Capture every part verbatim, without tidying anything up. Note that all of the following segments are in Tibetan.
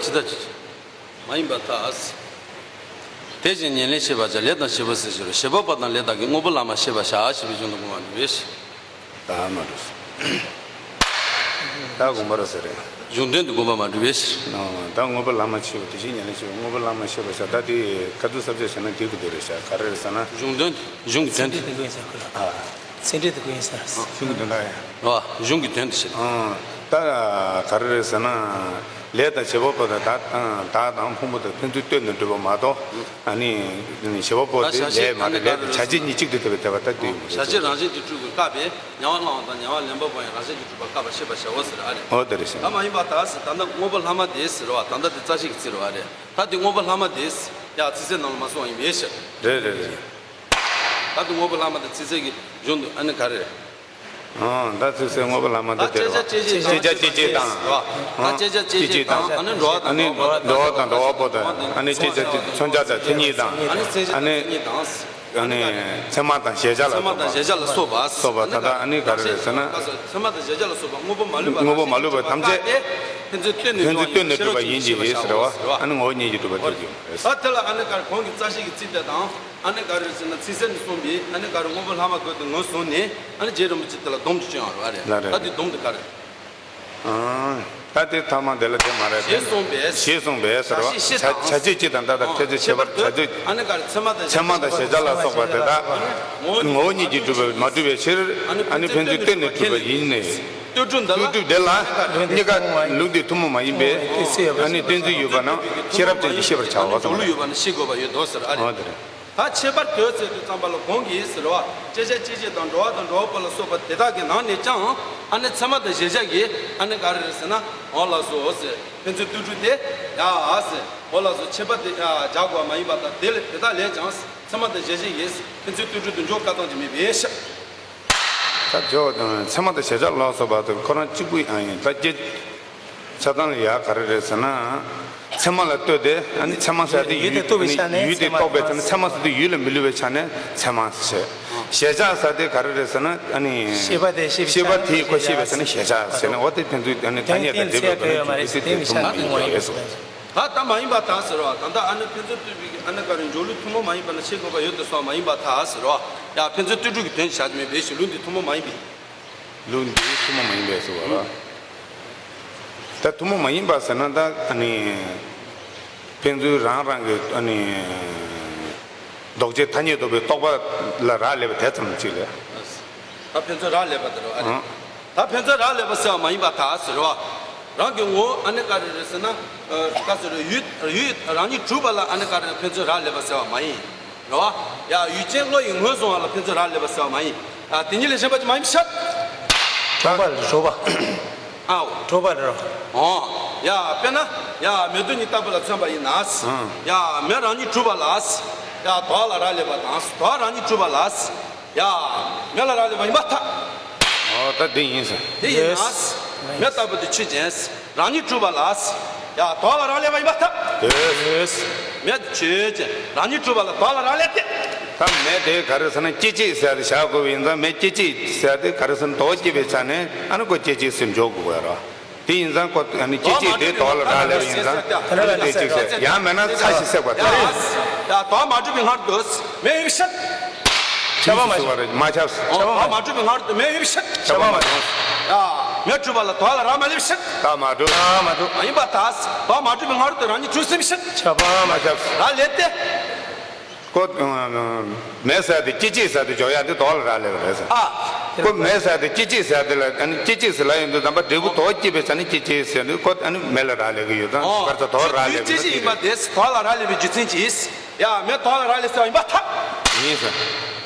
ཇི་ལྟར་ཅི། མ་ཡིན་པར་ཐལ། དེ་བཞིན་ཉེར་ལེན་ཤེས་པར་བྱ། ལས་དང་བྱེད་པ་ཟད་ཕྱིར་རོ། བྱེད་པ་པོ་དང་ལས་དག་གི། དངོས་པོ་ལྷག་མ་ཤེས་པར་བྱ་ཞེས་པའི་རྒྱུ་མཚན་དུ་དགོངས་པར་འགྲུབ་པས། ད་མ་འགྲུབ། ད་དགོངས་པ་རེད་ཟེར་རེད། གཞུང་དོན་དུ་དགོངས་པ་མ་འགྲུབ་པས། ད་དངོས་པོ་ལྷག་མ་ཤེས་པ་དེ་བཞིན་ཉེར་ལེན་ཤེས་པ། དངོས་པོ་ལྷག་མ་ཤེས་པར་བྱ། ད་དེ་ཁ་ཐུག་ས་བཅད་བྱས་ན་དེ་གི་དེ་རེད་ཤག་ག་རེ་རེད་ཟེར་ན། གཞུང་དོན། གཞུང་གི་དོན་དུ། ཚིག་འགྲེལ་དུ་ཡིན་ཟེར། ཨ། ཚིག་འགྲེལ་དུ་ཡིན་ཟེར། གཞུང་གི་དོན་དག་ཡིན། ཨ། གཞུང་གི་དོན་དུ་བྱེད། ཨ། ད་ག་རེ་རེད་ཟེར་ན། ལས་དང་བྱེད་པ་པོ་དང་བདག་དང་བདག་དང་ཕུང་པོ་དང་ཕན་ཚུན་ལྟོས་ནས་གྲུབ་པ་མ་གཏོགས། ཨ་ནི་བྱེད་པ་པོ་དེ་ལས་མ་རེད། བྱ་བྱེད་གཉིས་གཅིག་ཏུ་འཐད་པའི་འཐད་པ་ལྟ་དུས་ཡོང་གི་རེད། བྱ་བྱེད་རང་བཞིན་གྱིས་གྲུབ་པའི་བཀག་པས་ཉེ་བར་བླང་བ་དང་ཉེ་བར་ལེན་པ་པོ་ཡང་རང་བཞིན་གྱིས་གྲུབ་པ་བཀག་པ་ཤེས་པར་བྱའོ་ཟེར་ཨ་རེད། འོ་དེ་རེད་ཤག་ད་མ་ཡིན་པར་ཐལ་ཟེར། ད་ལྟ་དངོས་པོ་ལྷག་མ་དེ་ཟེར་བ། ད་ལྟ་དེ་རྩ་ཤེས་ཀྱི་ཚིག་རེད་བ་རེད། ད་དེ་དངོས་པོ་ལྷག་མ་དེ་ཡང་ཚིག་གསལ་ནང་ལ་མ་གསུངས་པ་ཡིན་པས་ཤག་རེད་རེད་རེད། ད་དེ་དངོས་པོ་ལྷག་མ་དེ་ཚིག་གསལ་གྱི་གཞུང་དུ་ཨ་ནི་ག་རེ་རེད། ཨང་། ད་ཚིག་གསལ་དངོས་པོ་ལྷག་མ་འདི་ད་དེ་རེད་བ། བཅད་བྱ་སྐྱེད་བྱེད་དང་། ད་བཅད་བྱ་སྐྱེད་བྱེད་དང་། ཨ་ནི་འགྲོ་བ་དང་འགྲོ་བ་པོ་དང་། ཨ་ནི་སྐྱེད་བྱ་མཚོན་བྱ་དང་མཚན་ཉིད་དང་། ཨ་ནི་ཚད་མ་དང་གཞལ་བྱ་ལ་སོགས་པ། ཚད་མ་དང་གཞལ་བྱ་ལ་སོགས་པ། ད་ལྟ་ཨ་ནི་ག་རེ་རེད་ཟེར་ན། ཚད་མ་དང་གཞལ་བྱ་ལ་སོགས་པ་དངོས་པོ་མ་ལུས་པ་དངོས་པོ་མ་ལུས་པ་ཐམས་ཅད་ཕན་ཚུན་ལྟོས་ནས་ཕན་ཚུན་ལྟོས་ནས་གྲུབ་པ་ཡིན་གྱི་རེད་ཟེར་བ། ཨ་ནི་ངོ་བོ་ཉིད་ཀྱིས་གྲུབ་པ་ཐལ་གྱི་ཡོད་རེད། ད་དེ་ལ་ཨ་ནི་ག་རེ་གོང་གི་རྩ་ཤེས་ཀྱི་ཚིག་དེ་དང་། ཨ་ནི་ག་རེ་རེད་ཟེར་ན། ཚིག་གསལ་ནས་གསུངས་པའི་ཨ་ནི་ག་རེ་དངོས་པོ་ལྷག་མ་བཀོད་དེ་ངོས་བཟུང་ནས། ཨ་ནི་རྗེ་རིན་པོ་ཆེ་དེ་ལ་སྡོམ་དུ་བྱུང་ཡོད་རེད་བ་རེད། ལགས་རེད། ད་དེ་སྡོམ་དེ་ག་རེ། ཨང་། ད་དེ་ཐ་མ་དེ་ལ་དེ་མ་རེད། ཞེས་གསུངས་པས། ཞེས་གསུངས་པས་ཟེར་བ། བྱ་བྱ་བྱེད་སྤྱི་དང་ད་ལྟ་ཕན་ཚུན་ཁྱད་པར་བྱ་བྱེད། ཨ་ནི་ག་རེ། ཚད་མ་དང་ཚད་མ་དང་གཞལ་བྱ་ལ་སོགས་པ་དེ་དག་ངོ་བོ་ཉིད་ཀྱིས་གྲུབ་པ་མ་གྲུབ་པའི་ཕྱིར། ཨ་ནི་ཕན་ཚུན་ལྟོས་ནས་གྲུབ་པ་ཡིན་ནས། ལྟོས་གྲུབ་འདི་ལ། ལྟོས་གྲུབ་འདི་ལ་གཉིས་ཀ་ལུགས་འདི་ཐུན་མོང་མ་ཡིན་པས། ཨ་ནི་གཏན་ཚིགས་ཡོད་པ་ན་ཤེས་རབ་ཅན་གྱིས་ཤེས་པར་བྱའོ་གསུངས་པ་རེད། ཡོད་པ་ནི་ཤེས་དགོས་པ་ཡོད་དོ་ཟེར་ཨ་རེད། འོ་དེ་རེད། ད་ཁྱད་པར་དུ་ཟེར་དུས་ཙམ་པ་ལ་གོང་གི་ཟེར་བ། བཅད་བྱ་སྐྱེད་བྱེད་དང་འགྲོ་བ་དང་འགྲོ་བ་པོ་ལ་སོགས་པ་དེ་དག་གི་ནང་ནས་ཀྱང་། ཨ་ནི་ཚད་མ་དང་གཞལ་བྱ་གི་ཨ་ནི་ག་རེ་རེད་ཟེར་ན། འོ་ལགས་སོ་ཟེར། ཕན་ཚུན་ལྟོས་གྲུབ་དེ་ཡ་ཟེར། འོ་ལགས་སོ། ཁྱད་པར་དེ་ཡ་སྦྱར་དགོས་པ་མ་ཡིན་པ་དང་། དེ་ལས་དེ་དག་ལས་ཀྱང་ཚད་མ་དང་གཞལ་བྱ་ཡིས་ཕན་ཚུན་ལྟོས་གྲུབ་ཏུ་འཇོག་དཀའ་ཐང་ཅིག་མེད་པས་ཤག་ད་ཇོ་དང་ཚད་མ་དང་གཞལ་བྱ་ལ་སོགས་པ་དེ་ཁོ་རང་གཅིག་པུ་ཡང་ཡིན། ད་སྐྱེ་ཆ་ཚང་ལ་ཡ་ག་རེ་རེད་ཟེར་ན། ཚད་མ་ལ་ལྟོས་ཏེ། ཨ་ནི་ཚད་མ་ཟེར་དེ་ཡུལ་ཡུལ་དེ་རྟོགས་པའི་ཆ་ནས། ཡུལ་དེ་ཚད་མ་རྟོགས་པའི་ཆ་ནས། ཚད་མ་ཟེར་དེ་ཡུལ་ལ་མི་སླུ་བའི་ཆ་ནས་ཚད་མ་ཟེར། གཞལ་བྱ་ཟེར་དེ་ག་རེ་རེད་ཟེར་ན། ཨ་ནི་ཤེས་པ་དེ་ཤེས་པའི་ཆ་ནས། ཤེས་པ་དེས་ཁོ་ཤེས་པའི་ཆ་ནས་གཞལ་བྱ་ཟེར་ནས། འོ་དེ་ཕན་ཚུན་ཨ་ནི་ཐ་སྙད་དང་འབྲེལ་བའི་སྒོ་ནས་ཡུལ་དེ་ཚད་མ་ཡིན་པ་རེད་ཟེར། ད་ལྟ་མ་ཡིན་པར་ཐལ་ཟེར་བ། ད་ལྟ་ཨ་ནི་ཕན་ཚུན་ལྟོས་པའི་ཨ་ནི་ག་རེ། འཇོག་ལུགས་ཐུན་མོང་མ་ཡིན་པ་ན་ཤེས་དགོས་པ་ཡོད་དོ་ཟེར་བ་མ་ཡིན་པར་ཐལ་ཟེར་བ། ཡ་ཕན་ཚུན་ལྟོས་གྲུབ་ཀྱི་དོན་བྱ་གི་མེད་པའི་ཕྱིར། ལུགས་འདི་ཐུན་མོང་མ་ཡིན་པའི། ལུགས་འདི་ཐུན་མོང་མ་ཡིན་པས་ཟེར་བ་ལ། ད་ཐུན་མོང་མ་ཡིན་པ་ཟེར་ན། ད་ཨ་ནི་ཕན་ཚུན་རང་རང་གི་ཨ་ནི་ལྡོག་ཆའི་ཐ་སྙད་རྟོགས་པའི་རྟོག་པ་ལ་རག་ལས་པ་དེ་ཙམ་གཅིག་ལས། ད་ཕན་ཚུན་རག་ལས་པ་དེ་རེད་བ། ཨ་ནི་ད་ཕན་ཚུན་རག་ལས་པ་ཟེར་བ་མ་ཡིན་པར་ཐལ་ཟེར་བ། རང་གི་ངོ་བོ་ཨ་ནི་ག་རེ་རེད་ཟེར་ན། ཨ་ག་ཟེར་རེད། ཡུལ་ཡུལ་རང་ཉིད་གྲུབ་པ་ལ་ཨ་ནི་ག་རེ་ཕན་ཚུན་རག་ལས་པ་ཟེར་བ་མ་ཡིན། རེད་བ། ཡ་ཡུལ་ཅན་བློ་ཡིས་ངོས་བཟུང་བ་ལ་ཕན་ཚུན་རག་ལས་པ་ཟེར་བ་མ་ཡིན། ཡ་དེ་གཉིས་ལས་གཞན་པ་ཅིག་མ་ཡིན་ཤག་གྲོགས་པ་རེད། གྲོགས་པ། ཨའོ། གྲོགས་པ་རེད། འོ། ཡ་དཔེར་ན། ཡ་མེ་དོ་གཉིས་ལྟ་བུ་ལ་མཚོན་པ་ཡིན་ན། ཨང་། ཡ་མེ་རང་ཉིད་གྲུབ་པ་ལ། ཡ་དོགས་ལ་རག་ལས་པ་དང་། དོགས་རང་ཉིད་གྲུབ་པ་ལ། ཡ་མེ་ལ་རག་ལས་པ་ཡིན་པར་ཐལ། འོ་ད་དེ་ཡིན་ཟེར། དེ་ཡིན་ན། ཡེས། མེ་ལྟ་བུ་དེ་ཆོས་ཅན། རང་ཉིད་གྲུབ་པ་ལ། ཡ་དོགས་ལ་རག་ལས་པ་ཡིན་པར་ཐལ། ཡེས། མེ་དེ་ཆོས་ཅན། རང་ཉིད་གྲུབ་པ་ལ་དོགས་ལ་རག་ལས་ཏེ། ད་མེ་དེ་ག་རེ་ཟེར་ན་སྐྱེད་བྱེད་ཟེར་ཏེ་བཞག་དགོས་པ་ཡིན་ཙང་། མེ་སྐྱེད་བྱེད་ཟེར་ཏེ་ག་རེ་ཟེར་ན་དོགས་སྐྱེས་པའི་ཆ་ནས་ཨ་ནི་ཁོ་སྐྱེད་བྱེད་ཟེར་འཇོག་དགོས་པ་རེད། དེ་ཡིན་ཙང་ཁོ་ཨ་ནི་སྐྱེད་བྱེད་དེ་དོགས་ལ་རག་ལས་པ་ཡིན་ཙང་། ཨ་ནི་དེ་གཅིག་ཟེར། ཡང་མེད་ན་ཚ་ཞིག་བསྲེག་པ་དང་། ཡ་དོགས་མ་གྲུབ་པའི་སྔར་དུ་མེ་ཡོད་པའི་ཕྱིར། ཁྱབ་པ་མ་ཁྱབ། མ་ཁྱབ། དོགས་མ་གྲུབ་པའི་སྔར་དུ་མེ་ཡོད་པའི་ཕྱིར། ཁྱབ་པ་མ་ཁྱབ། ཡ་མེ་གྲུབ་པ་ལ་དོགས་ལ་རག་མ་ལས་པའི་ཕྱིར། ད་མ་གྲུབ། ད་མ་གྲུབ། མ་ཡིན་པར་ཐལ། དོགས་མ་གྲུབ་པའི་སྔར་དུ་རང་ཉིད་གྲུབ་ཟིན་པའི་ཕྱིར། ཁྱབ་པ་མ་ཁྱབ། རག་ལས་ཏེ། ཁོ་མེ་ཟེར་དེ་སྐྱེད་བྱེད་ཟེར་དེ་འཇོག་ཡ་དེ་དོགས་ལ་རག་ལས་པ་རེད་ཟེར། ཨ། ཁོ་མེ་ཟེར་དེ་སྐྱེད་བྱེད་ཟེར་དེ་ལ། ཨ་ནི་སྐྱེད་བྱེད་ཟེར་ལབ་ཡོང་དུས་ཙམ་པ་འབྲས་བུ་དོགས་སྐྱེས་པའི་ཆ་ནས་སྐྱེད་བྱེད་ཟེར་དུས་ཁོ་ཨ་ནི་མེ་ལ་རག་ལས་ཀྱི་ཡོད་ཙང་། ཨོ། གར་ཚ་དོགས་རག་ལས་པ་སྐྱེད་བྱེད་ཡིན་པ་དེ་དོགས་ལ་རག་ལས་པའི་རྒྱུ་མཚན་གྱིས། ཡ་མེ་དོགས་ལ་རག་ལས་ཟེར་བ་ཡིན་པར་ཐལ། ཡིན་ཟེར།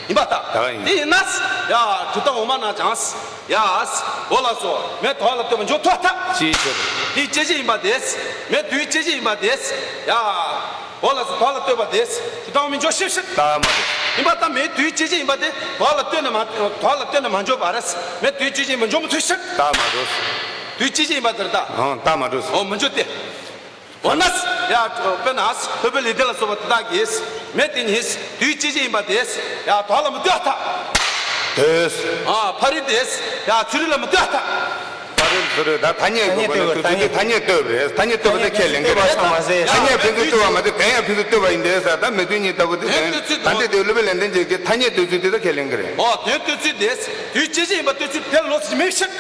ཡིན་པར་ཐལ། ད་ཡིན། དེ་ཡིན་ན། ཡ་གྲུབ་མཐའ་འོག་མ་ན་ཀྱང་། ཡ། འོ་ལགས་སོ། མེ་དོགས་ལ་ལྟོས་པ་འཇོག་ཐུབ་པར་ཐལ། ཅིའི་ཕྱིར། དེའི་སྐྱེད་བྱེད་ཡིན་པ་དེ། མེ་དུའི་སྐྱེད་བྱེད་ཡིན་པ་དེ། ཡ། འོ་ལགས་སོ། དོགས་ལ་ལྟོས་པ་དེ། གྲུབ་མཐའ་འོག་མས་འཇོག་ཤེས་ཤིག་ད་མ་རེད། ཡིན་པར་ཐལ། མེ་དུའི་སྐྱེད་བྱེད་ཡིན་པ་དེ་དོགས་ལ་ལྟོས་ནས་མ། དོགས་ལ་ལྟོས་ནས་མ་འཇོག་པ་རེད། མེ་དུའི་སྐྱེད་བྱེད་ཡིན་པ་འཇོག་མི་ཐུབ་ཤིག་ད་མ་འགྲོ། དུའི་སྐྱེད་བྱེད་ཡིན་པ་དེ་རེད་ད། ཨང་། ད་མ་འགྲོ། འོ་མི་འཇོག་སྟེ། འོ་ན། ཡ། དཔེར་ན། ལྷོད་པའི་ལུས་རྟེན་ལ་སོགས་པ་དེ་དག་གིས། མེ་དེ་ཉིད་དུའི་སྐྱེད་བྱེད་ཡིན་པ་དེ། ཡ། དོགས་ལ་མི་ལྟོས་པར་ཐལ། ལྟོས། ཨ། ཕ་རོལ་དེ། ཡ། ཚུ་རོལ་ལ་མི་ལྟོས་པར་ཐལ། ད་རེས་སུ་རེད། ད་ཐ་སྙད་ཐ་སྙད་གོ་ནས་བསྟོད་ཚུལ་དེ་ཐ་སྙད་བསྟོད་པ་རེད། ཐ་སྙད་བསྟོད་པ་དེ་ཁས་ལེན་གི་རེད། ཐ་སྙད་ཕན་ཚུན་བསྟོད་པ་མ་ཟད་དོན་ཡང་ཕན་ཚུན་བསྟོད་པ་ཡིན་དེ་ཟེར། ད་མེ་སྟོན་གཉིས་ལྟ་བུ་དེ་དོན་ད་འདི་དེ་སློབ་དཔོན་ལེགས་ལྡན་འབྱེད་ཀྱི་ཐ་སྙད་བསྟོད་ཚུལ་དེ་ད་ཁས་ལེན་གི་རེད། ཨོ་དོན་བསྟོད་ཚུལ་དེ་དུས་སྐྱེ་མཆེད་ཡིན་པ་བསྟོད་ཚུལ་དེ་ལོ་ཟིན་མེད་ཕྱིར།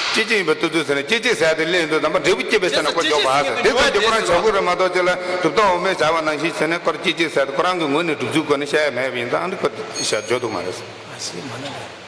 སྐྱེ་མཆེད་ཡིན་པ་བསྟོད་ཚུལ་ཟེར་ན་སྐྱེ་མཆེད་ཟེར་དེ་ལས་ཡིན་དུས་ད་མ་འབྲས་བུ་སྐྱེ་བའི་ཚེ་ན་ཁོ་འཇོག་པ་ཟེར། དེ་ཙམ་གྱི་ཁོ་རང་བྱ་དགོས་རེད་མ་གཏོགས་ཅི་ལ་གྲུབ་མཐའ་འོག་མའི་བྱ་བ་ནང་བཞིན་བྱས་ནས་ཁོར་སྐྱེ་མཆེད་ཟེར་དེ་ཁོ་རང་གི་ངོས་ནས་གྲུབ་ཚུལ་སྐོར་ནས་བཤད་ཡ་མེད་པ་ཡིན་ཙང་ཨ་འདི་ཁོ་བཤད་འཇོག་ཐུབ་མ་རེད།